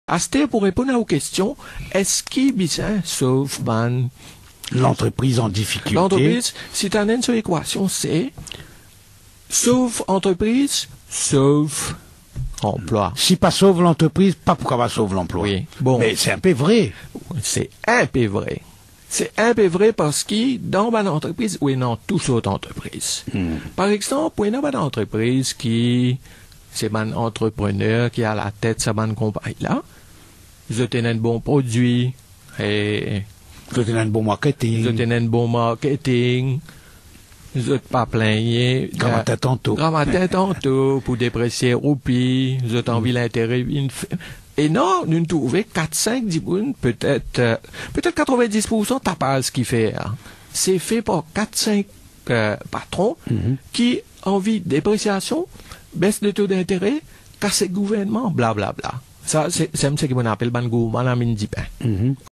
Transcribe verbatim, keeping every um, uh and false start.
Aster, pou reponn a ou kestion, eski bizin sov bann lantrepriz an difikilte? Lantrepriz, si to ann so ekwasion, se sov antrepriz, sov anplwa. Si pa sov lantrepriz, pa pou kapav sov lanplwa. Wi. Bon. Me se inpe vre. Se inpe vre. Se inpe vre parski dan bann antrepriz, ou ena tou sort antrepriz. Hmm. Par exanp, ou ena bann antrepriz ki se bann antreprener ki alatet sa bann konpagni la. Zot ena enn bon prodwi, e zot ena enn bon marketing. Zot ena enn bon marketing. Zot pa pligne. Gramatin tanto. Gramatin tanto pou depresie roupi, zot anvi lintere vinn fe-, e non, nou trouve kat sink dimoun, petet, eh, petet katrovin-dis poursan tapaz ki fer, se fer par kat sink, eh, patron ki anvi depresiasion, bes de to dintere, kas gouvernman, blablabla. Sa, se, se seki mo apel bann gourman laminn dipin.